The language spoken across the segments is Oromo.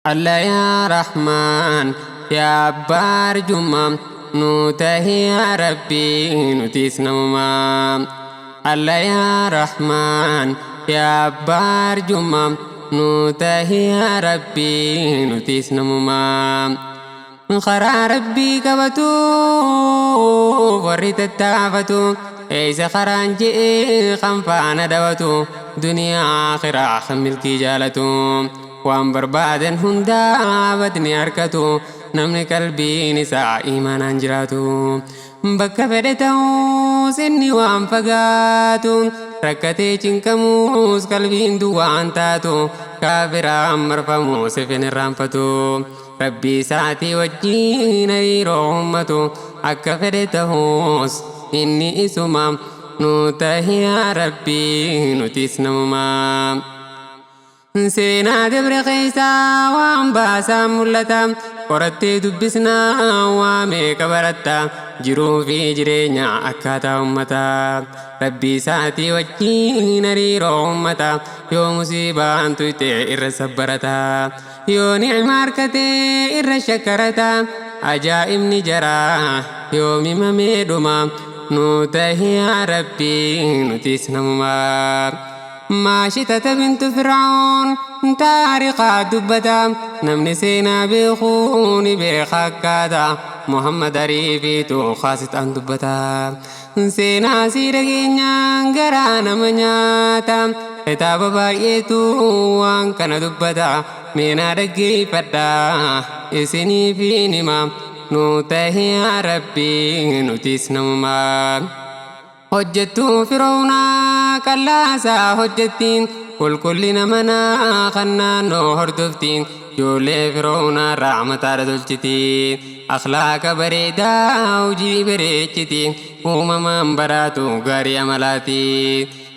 Allah yaa Rahmaan yaa Abbaa arjummaa nuu tahi yaa Rabbii nutis namumaa. Allah yaa Rahmaan yaa Abbaa arjummaa nuu tahi yaa Rabbii nutis namumaa. Karaa Rabbii qabatu warri tattaafatu eessa karaan je'ee kan faana dawatu duniyaa akhiraa kan milkii jaalatu. Waan barbaadan hundaa badni harkatu namni qalbiin isaa imaanaan jiraatu. Bakka fedhe ta'uus inni waan fagaatu rakkatee cinqamuus qalbiin duwwaan taatu kaafiraan marfamuus ifin irraanfatu. Rabbii isaatii wajjiin hariiroo uummatu akka fedhe ta'uus inni isuma nuu tahi yaa Rabbii nutis namumaa. Seenaa dabre keessaa waan baasaa mul'ata. Qorattee dubbisnaa waa meeqa baratta. Jiruu fi jireenya akkaataa uummataa. Rabbii isaatii wajjiin hariiroo uummata. Yoo musiibaan tuyte irra sabbarata. Yoo ni'ima harkatee irra shakkarata. Ajaa'ibni jaraa yoo mimamee dhuma. Nuu tahi yaa Rabbii nutis namumaa. Maashitata bintu Fir'aun taarikaa dubbata. Namni seenaa beekuu ni beeka akkaata. Muhammad Ariifiitu kaasixaan dubbata. Seenaa sii dhageenyaan garaa nama nyaata. Kitaaba baay'eetu waan kana dubbata. Meenaa dhaggeeffadha isiniif hima. Nuu tahi yaa Rabbii nutis namumaa. Hojjettuu Fir'aawnaa qallaasaa hojjettiin qulqullina manaa kan naannoo hordoftiin ijoollee Fir'aawnaa rahmataadha tolchiti. Akhlaaqa bareedaa hojii bareechiti uumamaan baraatu gaarii amalaati.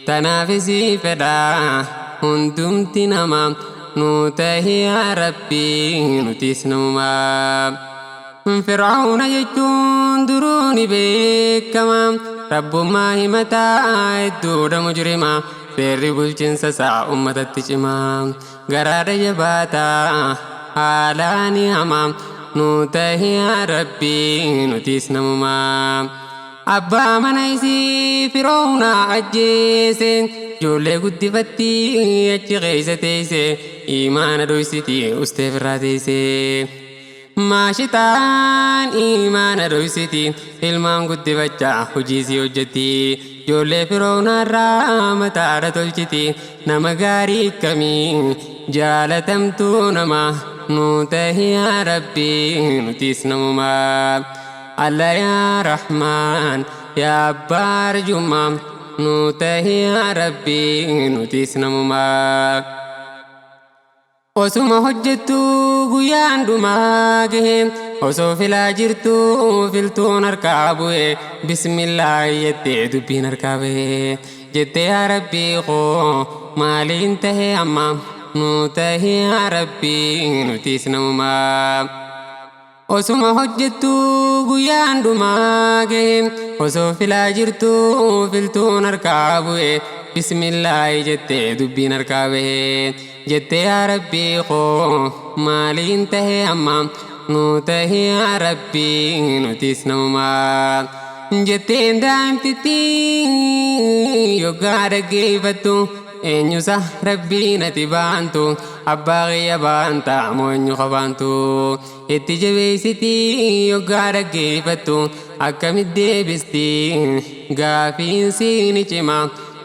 Tanaafis fedhaa hundumti nama nuu tahi yaa Rabbii nutis namumaa. Fir'aawna jechuun duruu ni beekama. Rabbummaa himataa hedduudha mujrima. Seerri bulchiinsa isaa uummatatti cima. Garaadha jabaataa haalaa ni hama. Nuu tahi yaa Rabbii nutis namumaa. Abbaa mana isii Fir'aawna ajjeese. Ijoollee guddifatti achi keessa teesse. Imaana dhoysiti ustee firraa teesse. Maashitaan imaana dhoysiti ilmaan guddifachaa hojii sii hojjetti. Ijoollee Fir'aawnarraa mataadha tolchiti. Nama gaarii kamii jaalatamtuu nama nuu tahi yaa Rabbii nutis namumaa. Allah yaa Rahmaan yaa Abbaa arjummaa nuu tahi yaa Rabbii nutis namumaa. Osuma hojjettu guyyaan dhumaa gahe osoo filaa jirtu filtuun harkaa bu'e bismillaahi jettee dubbiin harkaa bahe jettee yaa Rabbii koo maaliin tahe amma nuu tahi yaa Rabbii nutis namumaa. Osuma hojjettu guyyaan dhumaa gahe osoo filaa jirtu filtuun harkaa bu'e bismillaahi jettee dubbiin harkaa bahe jettee yaa Rabbii koo maaliin tahe amma nuu tahi yaa Rabbii nutis namumaa. Jetteen daa'imtitti yoggaa dhaggeeffattu eenyusa Rabbiin ati baantu abbaa kiyya baanta moo eenyu qabaantu itti jabeessiti yoggaa dhaggeeffattu akkamit deebisti gaafiin siini cima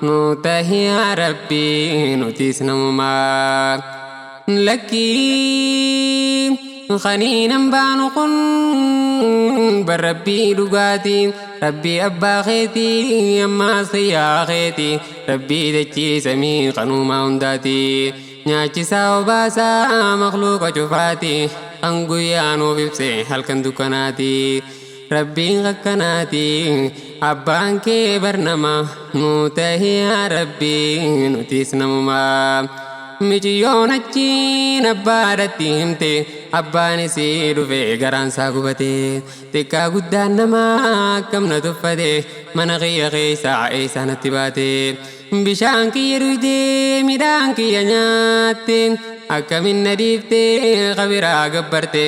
nuu tahi yaa Rabbii nutis namumaa. Lakkii kaniinan baanu kun bar Rabbii dhugaati Rabbii abbaa keetii ammaas xiyyaa keetii Rabbii dachii samii kanuumaa hundaati. Nyaachisaa obaasaa makluuqa cufaati kan guyyaa nuuf ibse halkan dukkanaati. Rabbiin akkanaati abbaan kee barnama nuu tahi yaa Rabbii nutis namumaa. Miciyyoon achiin abbaadhatti himte abbaan isii dhufe garaan isaa gubate xiqqaa guddaan namaa akkam na tuffate mana kiyya keessaa eessaa natti baate bishaan kiyya dhuydee midhaan kiyya nyaatte. Akkamin na dhiiftee qabiraa gabbarte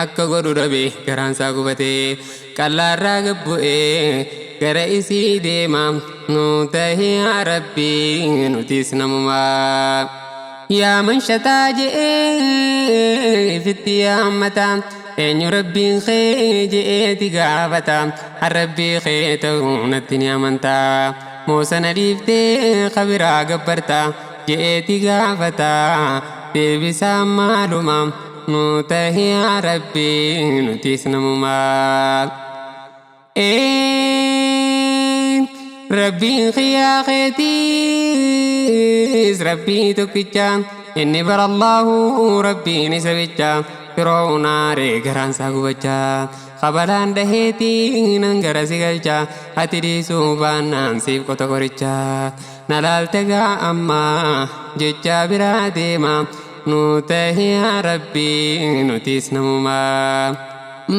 akka godhu dhabe garaansaa gubate qallaarraa gabbu'ee gara isii deema nu tahi yaa rabbii nutis namumaa. Yaa man shataa je'ee ifitti yaammata eenyu rabbiin kee je'eeti gaafata harrabbii kee ta'uu natti ni amantaa moosana dhiiftee qabiraa gabbarta je'eeti gaafata deebisaa maaluma nu tahi yaa rabbii nutis namumaa. Rabbiin xiyyaa keetiis rabbii tokkicha inni bara Allahu rabbiin isa bicha Fir'aawnaa garaansaa gubachaa qabalaan dhaheetii nan gara si galcha ati dhiisuu baannaan siif qota qoricha na laalte gaa ammaa jecha biraa deema nu tahi yaa rabbii nutis namumaa.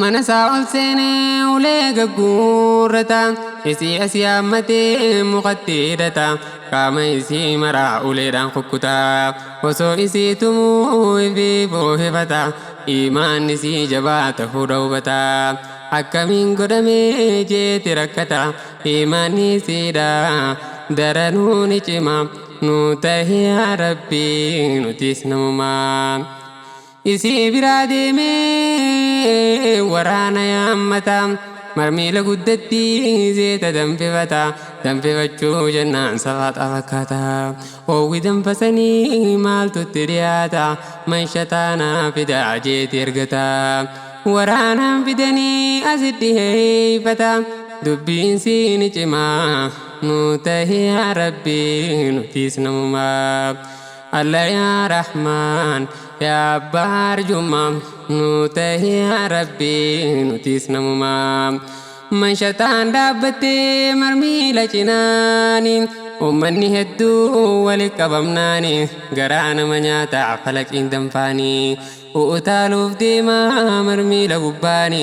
Mana isaa ol seenee ulee gagguurrata isii as yaammatee mukatti hidhata qaama isii maraa uleedhaan kukkutaa osoo isii tumuu ifii boohifata iimaan isii jabaa ta'uu hubata akkamiin godhamee jeeti rakkata iimaanni isiidha daranuu ni cima nu tahi yaa rabbii nutis namumaa. Isii biraa deemee waraana yaammata marmiila guddatti zeeta danfifata danfifachuu jennaan safaaxaa fakkaata oowwi danfasanii maaltu itti dhiyaata manshataa fidaa jeeti ergata waraanaan fidanii asitti heeyfata dubbiin sii ni cimaa nu tahi yaa rabbii nutis namumaa. Allah yaa Rahmaan yaa abbaa arjummaa nu tahi yaa rabbii nutis namumaa. Manshataan dhaabbattee marmiila cinaani uummanni hedduu walitti qabamnaani garaa nama nyaataa falaqiin danfaanii utaaluuf deemaa marmiila gubbaani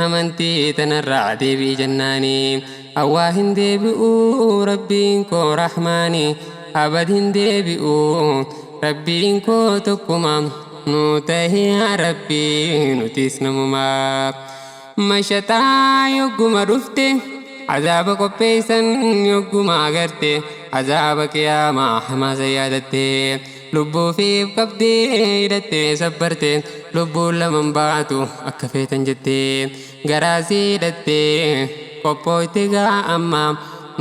amantii tanarraa deebi'i jennaani awwaa hin deebi'uu rabbiin koo rahmaani abad hin deebi'uu rabbiin koo tokkuma nu tahi yaa rabbii nutis namumaa. Mashataa yogguma dhufte azaaba qopheessan yogguma agarte azaaba qiyaamaa hamaasa yaadatte lubbuu fiif qabdee hidhattee sabbarte lubbuun laman baatu akka feetan jettee garaasii hidhattee qophooyte gaa amma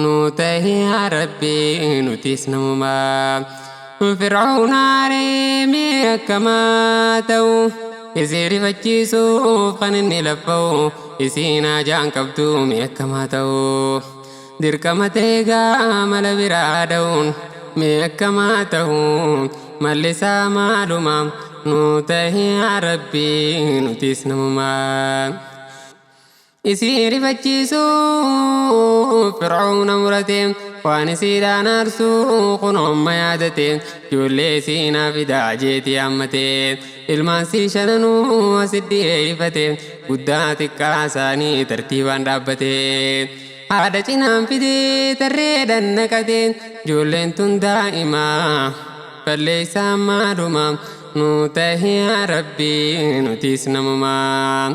nu tahi yaa rabbii nutis namumaa. Fir'aawnaa mee akkamaa ta'u isii rifachiisuuf kan inni laffa'u isiin haajaan qabdu mee akkamaa ta'u dirqama ta'e gaa mala biraa dha'uun mee akkamaa ta'u mallisaa maaluma nu tahi yaa rabbii nutis namumaa. Isii rifachiisuuf Fir'aawna murate waan isiidhaan aarsuu kunoomma yaadate ijoollee isiinaa fidaa jeetii hammate ilmaan sii shananuu asitti dhiyeeffate guddaa xiqqaa isaanii tartiibaan dhaabbate haadha cinaan fidee tarreedhaan naqate ijoolleen tun daa'imaa balleessaa maaluma nu tahi yaa rabbii nutis namumaa.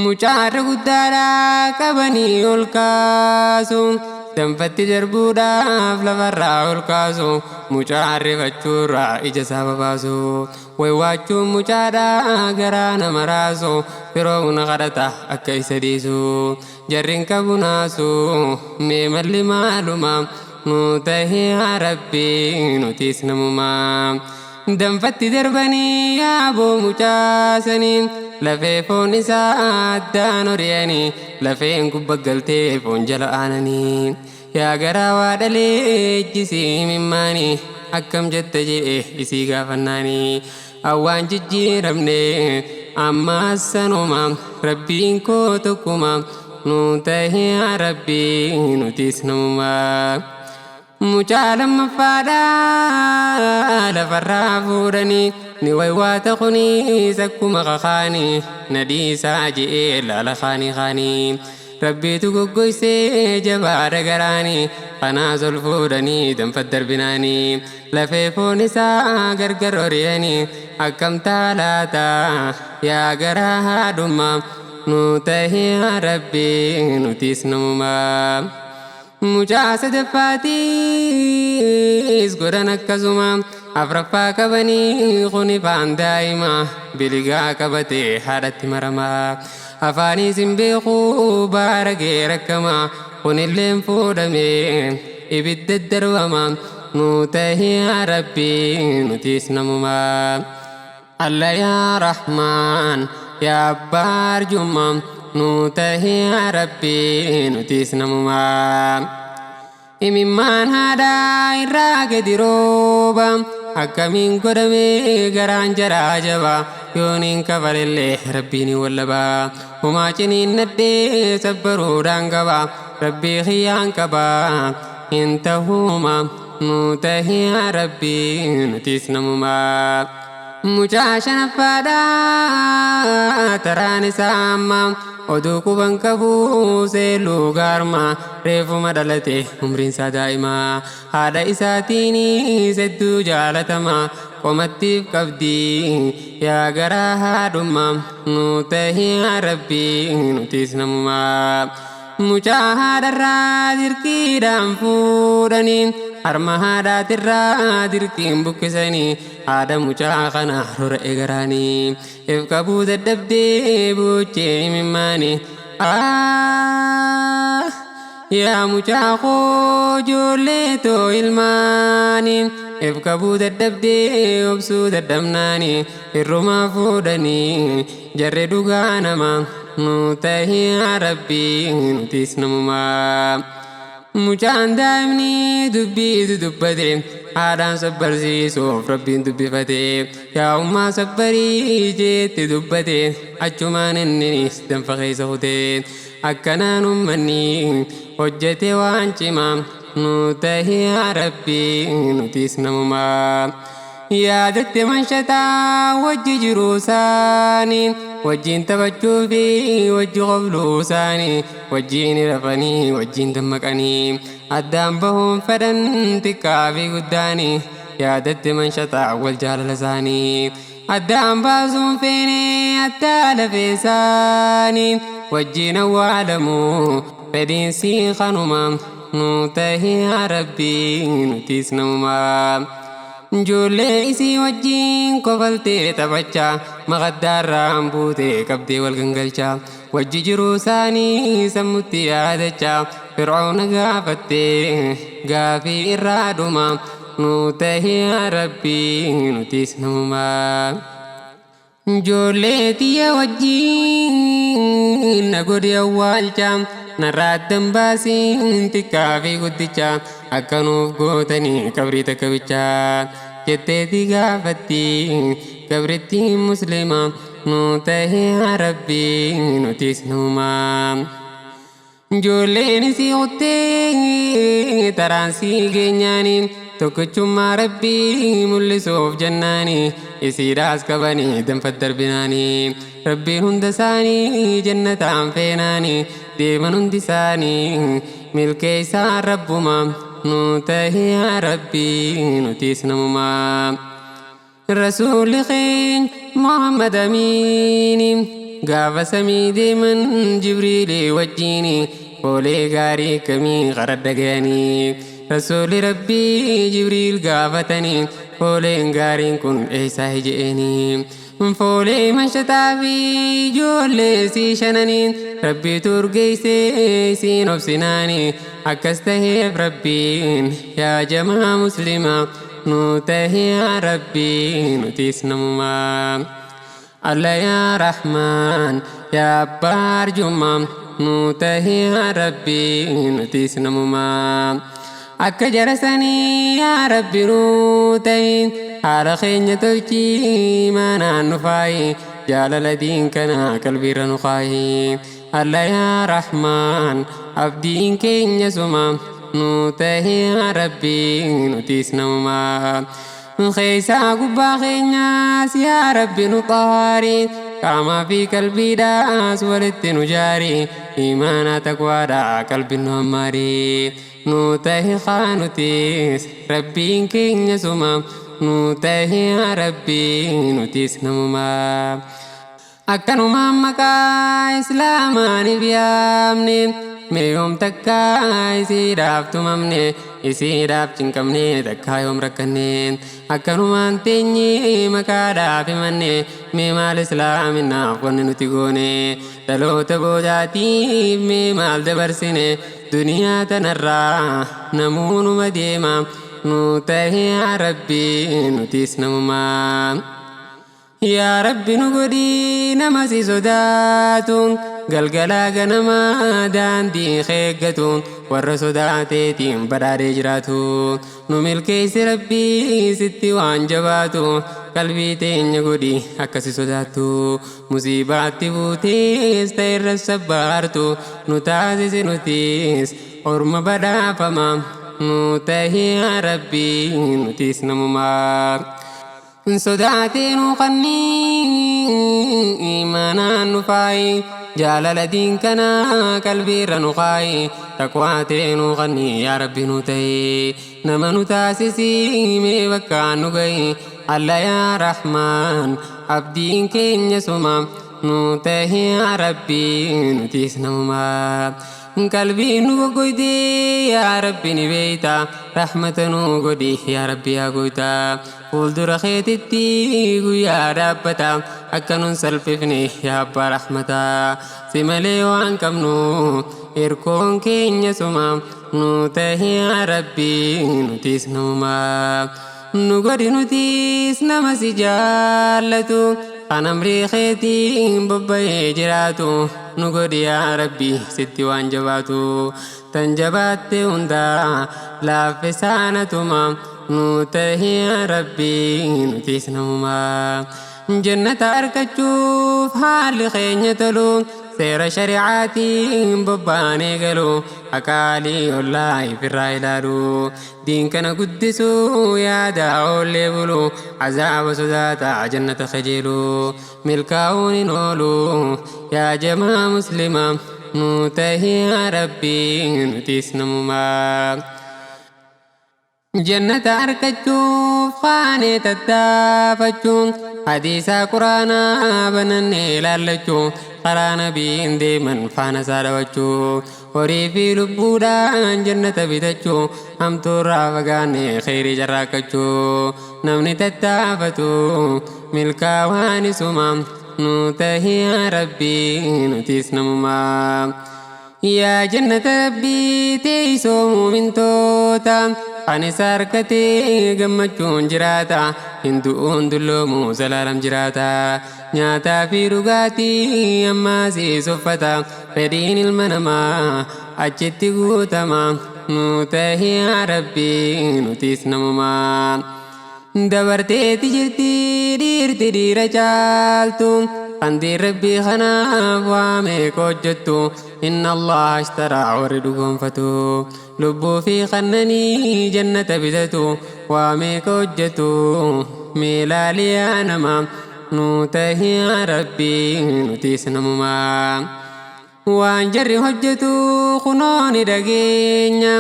Mucaarra guddaadhaa qabanii ol kaasu danfatti darbuudhaaf lafarraa ol kaasu mucaa rifachuurraa ija isaa babaasu wayywaachuun mucaadhaa garaa nama raasu firoomna kadhata akka isa dhiisu jarriin qabu naasu mee malli maaluma nu tahi yaa rabbii nutis namumaa. Danfatti darbanii yaaboo mucaasanii lafee foon isaa addaan ori'anii lafeen gubba galtee foon jala aananii yaa garaa waa dhalee ejjisii mimmaanii akkam jette je'e isii gaafannaanii awwaan jijjiiramne ammaas sanuma rabbiin koo tokkuma nu tahi yaa rabbii nutis namumaa. Mucaa lammaffaadhaa lafarraa fuudhanii ni waywaata kunis akkuma kakaanii na dhiisaa je'ee laala kaanii kaanii Rabbiitu goggoysee jabaadha garaanii kanaas ol fuudhanii danfa darbinaanii lafee foon isaa gargar horiyanii akkam taalaata yaa garaa haadhummaa nu tahii yaa Rabbii nutis namumaa. Mucaa sadaffaatiis godhan akkasuma afraffaa qabanii kun ifaan daa'ima biligaa qabatee haadhatti maramaa afaaniis hin beeku baaragee rakkama kunilleen fuudhamee ibidda darbama nu tahii yaa Rabbii nutis namumaa. Alla yaa Rahmaan yaa Abbaa arjummaa nu tahii yaa Rabbii nutis namumaa. Imimmaan haadhaa irraa gadi rooba akkamiin godhamee garaan jaraa jaba yooniin kafalellee rabbiin wallaba homaa ciniin nadhee sabbaruudhaan qaba rabbii kiyyaan qaba hin tahuuma nu tahii yaa Rabbii nutis namumaa. Mucaa shanaffaadhaa taraan isaa amma oduu quban qabu seeluu gaarma reefuma dhalate umriin isaa daa'ima haadha isaatiinis hedduu jaalatama qomattiif qabdi yaa garaa haadhummaa nu tahii yaa Rabbii nutis namumaa. Mucaa haadharraa dirqiidhaan fuudhanii harma haadhaatirraa dirqiin buqqisanii haadha mucaa kana rora'e garaanii if qabuu dadhabdee boochee imimmaanii yaa mucaa koo ijoollee too ilmaanii if qabuu dadhabdee obsuu dadhabnaanii hirrumaa fuudhanii jarri dhugaa nama nu tahii yaa Rabbii nutis namumaa. Mucaan daa'imni dubbiitu dubbate haadhaan sabbarsiisuuf rabbiin dubbifate yaa ummaa sabbarii jeetti dubbate achumaan inninis danfa keessa kute akkanaan ummanni hojjete waan cimaa nu tahii yaa Rabbii nutis namumaa. Yaadatte manshataa wajji jiruu isaanii wajjin taphachuu fi wajji qobluu isaanii wajjin rafanii wajjin dammaqanii addaan bahuun fedhan xiqqaa fi guddaanii yaadatte manshataa wal jaalala isaanii addaan baasuun feene addaa lafee isaanii wajjin awwaalamuu fedhiinsi kanuma nu tahii yaa Rabbii nutis namumaa. Ijoollee isii wajjin kofaltee taphachaa maqaddaarraan buutee qabdee wal gangalchaa wajji jiruu isaanii sammutti yaadachaa Fir'auna gaafattee gaafii irraa dhuma nu tahii yaa Rabbii nutis namumaa. Ijoollee tiyya wajjin na godhi awwaalcha narraa addan baasiin xiqqaa fi guddicha akka nuuf gootanii qabrii takka bichaa jetteeti gaafatti gabrittiin muslima nu tahii yaa Rabbii nutis namumaa. Ijoolleen isii kuttee taraan sii geenyaanii tokkichummaa Rabbii mul'isuuf jennaanii isiidhaas qabanii danfa darbinaanii Rabbiin hunda isaanii jannataan feenaanii deeman hundi isaanii milkeessaa Rabbuma nu tahii yaa Rabbii nutis namumaa. Rasuulli keenya Muhammad Amiini gaafa samii deeman Jibriilii wajjiini foolee gaarii kamii qaradda ga'anii Rasuulli Rabbii Jibriil gaafatanii fooleen gaariin kun eessaa je'eenii Foolee manshataa fi ijoollee sii shananii Rabbiitu urgeessee isiin obsinaanii akkas taheef Rabbiin yaa jamaa muslimaa nu tahii yaa Rabbii nutis namumaa. Alla yaa Rahmaan yaa Abbaa arjummaa nu tahii yaa Rabbii nutis namumaa. Akka jara sanii yaa Rabbi nuu tahi haala keenya tolchii maanaan nu faayi jaalala diin kana qalbiirra nu kaayi. Alla yaa Rahmaan abdiin keenya suma nu tahi yaa Rabbii nutis namumaa. Keessaa gubbaa keenyaas yaa Rabbi nu xaari Qaamaa fi qalbiidhaas walitti nu jaari. Imaanaa taqwaadhaa qalbiin nu hammaari. Nu tahi qaanutis rabbiin keenya suma. Nu tahi yaa rabbii nutis namuma. Akkanumaan maqaa islaamaan if yaamne. Mee yoom takkaa isiidhaaf tumamne, isiidhaaf cinqamne, takkaa yoom rakkanne? Akkanumaan teenyee maqaadhaaf himanne. Mee maal islaaminaaf wanni nuti goone? Dhaloota boodaatiif mee maal dabarsine? Duniyaa tanarraa namuunuma deema. Nu tahi yaa rabbii nutis namumaa. Yaa Rabbi, nu godhii nama si sodaatu, galgalaa ganamaa daandii keeggatu, warra sodaateetiin badhaadhee jiraatu. Nu milkeessi Rabbii sitti waan jabaatu. Qalbii teenya godhi akkasi sodaattu, musiibaatti buutees ta'e irra sabbaartu. Nu taasisi nutis orma badhaafama. Nu tahi yaa Rabbii nutis namumaa. Sodaatee nu qannii, imaanaan nu faayi, jaalala diin kanaa qalbiirra nu kaayi. Taqwaatee nu qannii yaa Rabbi, nu tahi nama nu taasisii, mee bakkaan nu gahi. Alla yaa Rahmaan, abdiin keenya suma. Nu tahi yaa Rabbii nutis namumaa. Qalbii nu goggoydee yaa Rabbi ni beeyta. Rahmata nu godhi yaa Rabbi yaa goyta. Fuuldura keetitti guyyaa dhaabbata akka nun salphifne yaa abbaa rahmataa. Si malee waan qabnu, hirkoon keenya suma. Nu tahi yaa Rabbii nutis namumaa. Nu godhi nutis nama si jaallatu, kan amrii keetiin bobba'ee jiraatu. Nu godhi yaa Rabbi sitti waan jabaatu, tan jabaatte hundaa laaffisaanatuma. Nu tahi yaa Rabbii nutis namumaa. Jannata argachuuf haalli keenya tolu, seera shari'aatiin bobbaanee galu, akaalii ollaa ifirraa ilaalu, diin kana guddisuu yaada oollee bulu, azaaba sodaata jannata kajeelu, milkaa'uun hin oolu yaa jamaa muslima. Nu tahi yaa Rabbii nutis namumaa. Jannata argachuuf kaanee tattaafachuun, hadiisaa quraanaa banannee ilaallachuu, karaa nabiin deeman faana isaa dhawachuu, horii fi lubbuudhaan jannata bitachuu, hamtuurraa fagaannee kheyrii carraaqqachuu, namni tattaafatu milkaa'aan isuma. Nu tahi yaa Rabbii nutis namumaa. Yaa jannata Rabbii, teessoo muumintoota, kan isa harkatee gammachuun jiraata, hin du'uun dulloomu zalaalam jiraata. Nyaataa fi dhugaatii ammaasiis uffata, fedhiin ilma namaa achitti guutama. Nu tahi yaa Rabbii nutis namumaa. Dabarteeti jirti dhiirti dhiira caaltu, kan diin Rabbii kanaaf waa meeqa hojjettu. Inna Allah ashtaraa warri dhugoonfatu, lubbuu fi kannanii jannata bitatu, waa meeqa hojjetu meelaalii yaa nama. Nu tahi yaa Rabbii nutis namumaa. Waan jarri hojjetu kunoo ni dhageenya,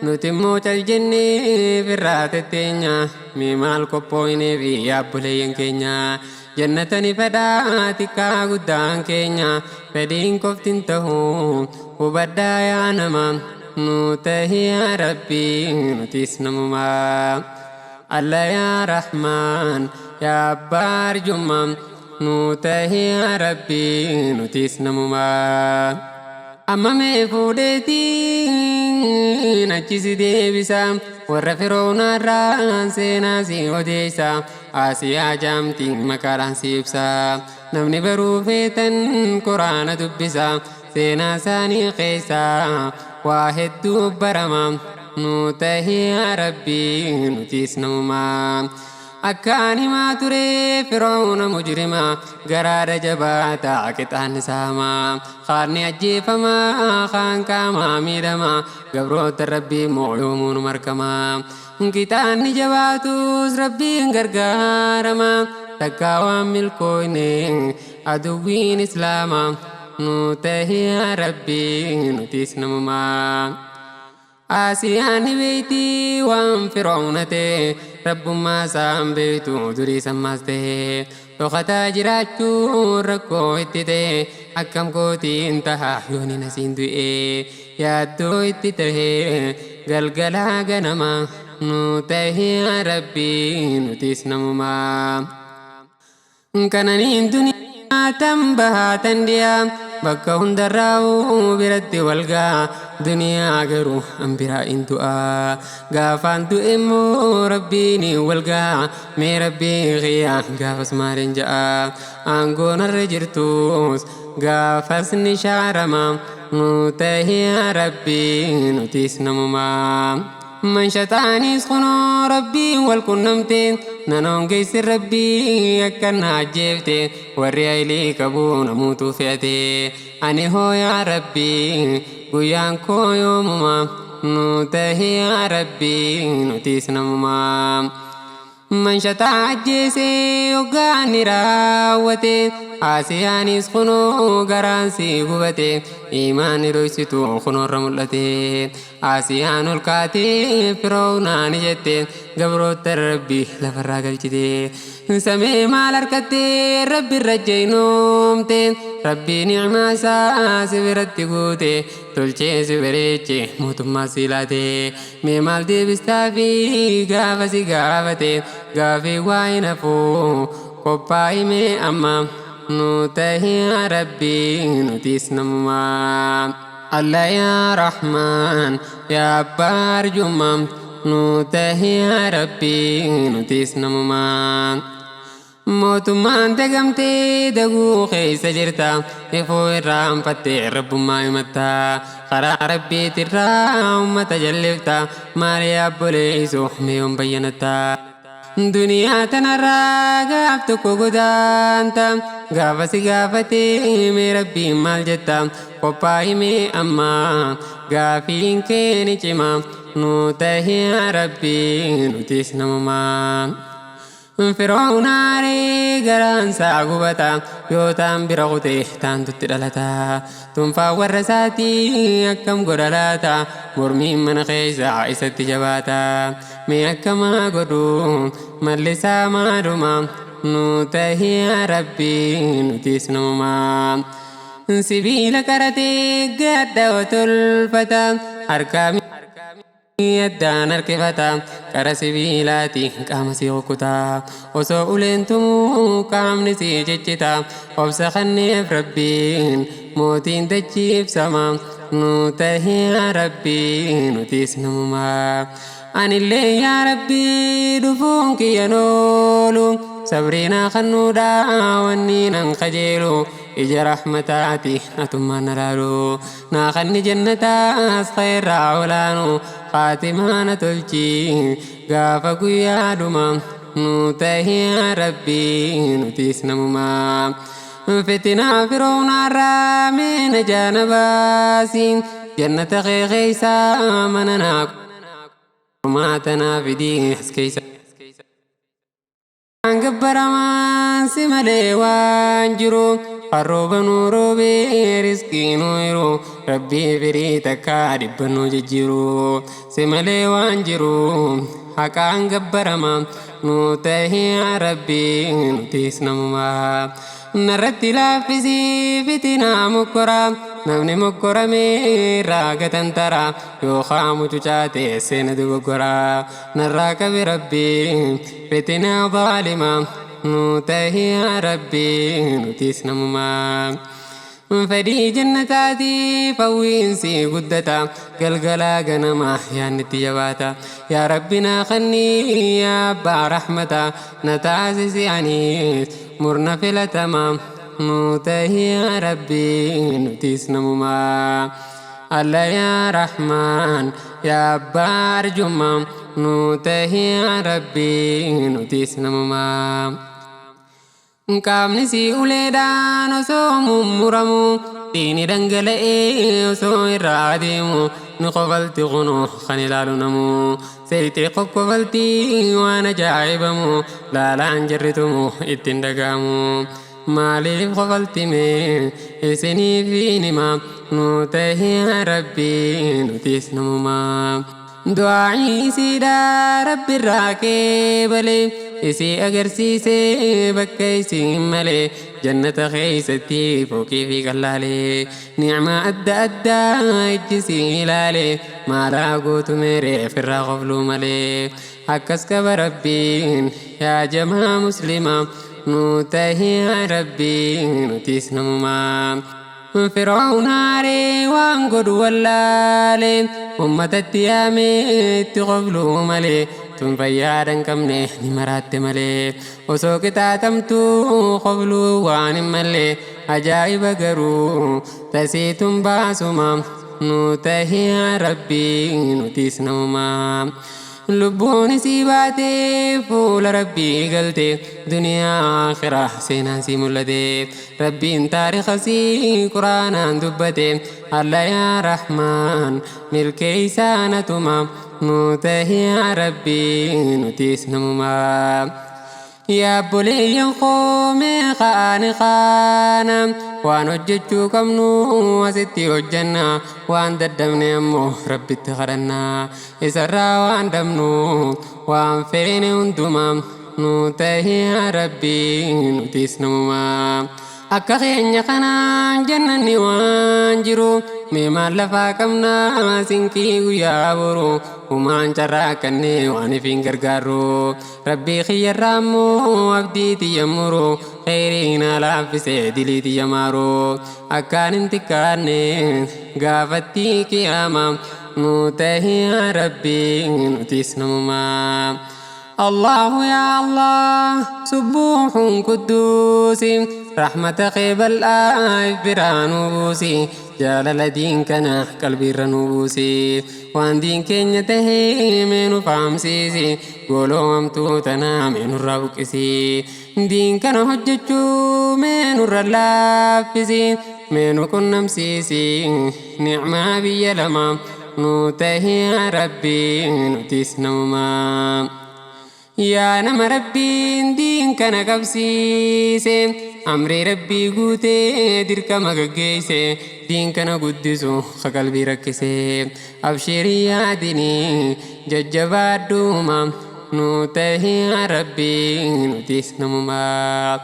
nuti immoo cal jennee firraa tetteenya. Mee maal qophooyneef yaa obboleeyyan keenya? Jannata ni fedhaa xiqqaa guddaan keenya, fedhiin qoftin ta'uu hubadhaa yaa nama. Nu tahi yaa Rabbii nutis namumaa. Alla yaa Rahmaan, yaa abbaa arjummaa, nu tahi yaa Rabbii nutis namumaa. Amma mee fuudheetiin achi si deebisa, warra Firoonaarraan seenaa si odeessa. Asiyaa jaamtiin maqaadhaan si ibsa. Namni baruu feetan quraana dubbisa, seenaa isaanii keessaa waa hedduu barama. Nu tahi yaa Rabbii nutis namumaa. Akkaan himaa ture Firoona mujrima, garaadha jabaataa qixaan saamaa, kaanni ajjeefamaa, kaan qaamaa miidhamaa, gabroota Rabbii immoo yoomuu nu markamaa. Qixaanni jabaatus Rabbiin gargaarama. Takkaa waan milkooyne aduwwiin islaamaa nu tahi yaa rabbii nutis namumaa. Asiyaan beeyti waan Fir'aawna ta'e rabbummaa isaan beeytu durii sammaas ta'e dhokataa jiraachuu rakkoo itti ta'e akkam kootiin taha yooni nasiin du'e yaaddoo itti ta'e galgalaa ganama nu tahi yaa rabbii nutis namumaa. Kananiin duniyaa tan bahaa tan dhiyaa bakka hundarraa'uu biratti walgaa duniyaa garuu an biraa hin du'aa gaafaan du'e immoo rabbiin walgaa mee rabbii xiyyaa gaafas maaliin ja'a aangoon har'a jirtus gaafas ni shaarama nu tahi yaa rabbii nutis namumaa. Manshaxaanis kunoo rabbiin wal qunnamte nanoon geessi rabbii akka na ajjeefte warri haylii qabu namuutu fe'ate ani hoo yaa rabbii guyyaan koo yoomuma nu tahi yaa rabbii nutis namumaa. Manshaxaa ajjeesee hoggaan ni raawwate Asiyaanis kunoo garaan si gubate imaanni dhoysitu kunoorra mul'ate Asiyaan ol kaatee Fir'aawnaa ni jette gabroota rabbi lafarraa galchite samee maal harkattee rabbi irra jeynoomte rabbi ni'maa isaa si biratti guute tolchee si bareeche mootummaa si laate mee maal deebistaa fi gaafa si gaafate gaafii waa hin hafuu qophaa'i mee amma nu tahi yaa rabbii nutis namumaa. Allah yaa Rahmaan yaa abbaa arjummaa nu tahi yaa rabbii nutis namumaa. Mootummaan dagamtee daguu keessa jirta ifuu irraa hanfattee rabbummaa himatta karaa rabbiitirraa ummata jallifta maal yaa obboleessu mee yoom bayyanatta. Duniyaa tanarraa gaaf tokko godaanta gaafa si gaafatee mee rabbiin maal jetta qophaa'i mee amma gaafiin kee ni cima nu tahi yaa rabbii nutis namumaa. Fir'aawnaalee garaan isaa gubata yoo taan bira kute taantutti dhalata tunfaa warra isaatii akkam godha laata mormiin mana keessa isatti jabaata mee akkamaa godhu mallisaa maaluma nu tahi yaa rabbii nutis namumaa. Sibiila qaratee gadda tolfata harkaa addaan harkifata qara sibiilaati qaama si rukkuta osoo uleen tumuu qaamni si ciccita obsa kanneef rabbiin mootiin dachiibsama nu tahi yaa rabbii nutis namumaa. Anillee yaa rabbii dhufuun kiyya noolu sabriinaa kannuudha wanni nan qajeelu ija rahmataati atummaan na laalu naa kanni jannataas khayrraa olaanu خاتمة تلجي غاف قيادما نوته يا ربي نتيس نمما فتنا فرعون رامين جانباسين جنة خيخيسا مننا ما تنافدي حسكيسا Gabbaramaan si malee waan jiru harrooba nuu roobee riskii nuu jiru rabbii firii takka dhibba nuu jijjiiru si malee waan jiru haqaan gabbarama nuu tahi yaa rabbii nutis namumaa. Narratti laaffisii fitinaa mokkoraa namni mokkoramee irraa gatantara yookaan mucucaate seena dogoggoraa narraa qabi rabbii fitinaa zaalimaa nu tahi yaa rabbii nutis namumaa. Fedhii jannataatii fawwiinsi guddata galgalaa ganama yaadni itti jabaata yaa rabbi naa kennii yaa abbaa rahmata na taasisi anis murna filatama nu tahi yaa rabbii nutis namumaa. Allah yaa Rahmaan yaa abbaa arjummaa nu tahi yaa rabbii nutis namumaa. Qaamni sii uleedhaan osoo mummuramu dhiigni dhangala'ee osoo irraa adeemu ni kofalti kunoo kan ilaalu namu seeyxee qoqqofalti waan ajaa'ibamu laalaan jirritumu ittiin dhaga'amu maaliif kofalti mee isiniif hima nu tahee rabbii nutis namumaa. Du'aa'ii isiidhaa rabbi irraa qeebale isii agarsiisee bakka isiin malee jannata keessatti fooqii fi qallaalee nicmaa adda addaa ijjisii ilaalee maalaa gootu meeree ofirraa qofluu malee akkas qaba rabbiin yaa jamaa muslimaa nu tahee rabbiin nutis namumaa. Fir'aawun aaree waan godhu wallaalee uummatatti yaamee itti qofluu malee tun fayyaadha hin qabne ni maraatte malee osoo qixaaxamtuu qofluu waan hin malle ajaa'iba garuu tasiitun baasuma nu tahee rabbii nutis namumaa. Lubbuun isii baatee fuula rabbii galte duniyaa akhiraa seenaan sii mul'ate rabbiin taariika sii quraanaan dubbate alla yaa rahmaan milkeeysaanatuma nu tahee rabbii nutis namumaa. Yaa obboleeyyan koo meeqa ani qaana waan hojjechuu qabnu asitti hojjenna waan daddabne ammoo rabbitti kadhanna isarraa waan dhabnu waan feene hundumaa nu tahee rabbii nutis namumaa. Akka keenya kanaan jannanni waan jiru mee maal lafaa qabnaa sinqii guyyaa boru humaan carraaqqannee waan ifiin gargaarru rabbii kiyyarraa ammoo abdii tiyya muru kheyrii naa laaffisee dilii tiyya maaru akkaan hin xiqqaanne gaafattii qiyaama nu tahee rabbii nutis namumaa. الله يا الله سبوح قدوس رحمة قبل آي برانوسي جلال دين كان قلبي رنوسي وان دين كن يتهي من فامسيسي قولوا أمتو تنا من الربكسي دين كان حججو من الرلافسي من كنا مسيسي نعمة بيلما نوتهي ربي نتيس نوما. Yaa nama rabbiin diin kana qabsiise amrii rabbii guutee dirqama gaggeesse diin kana guddisu ka qalbii rakkise abshirii yaadinii jajjabaadhuuma nu tahee rabbii nutis namumaa.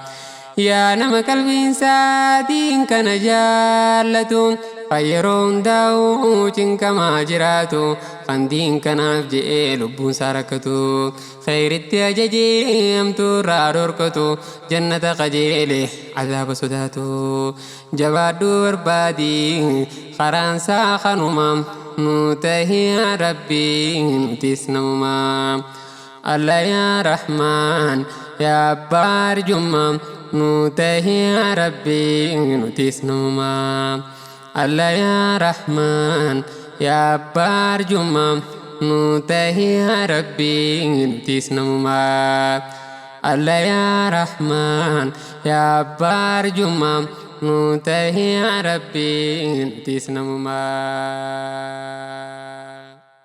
Yaa nama qalbiinsaa diin kana jaallatu kan yeroo hundaa'u cinqamaa jiraatu kan diin kanaaf je'ee lubbuun isaa rakkatu kheyritti ajajee hamtuu irraa dhorkatu jannata qajeele azaaba sodaatu jabaadhuu barbaadi karaan isaa kanuma nu tahee rabbii nutis namumaa. Alla yaa Rahmaan yaa abbaa arjummaa nu tahee rabbii nutis namumaa. Alla yaa Rahmaan yaa abbaa arjummaa nu tahee rabbii nutis namumaa. Alla yaa Rahmaan yaa abbaa arjummaa nu tahee rabbii nutis namumaa.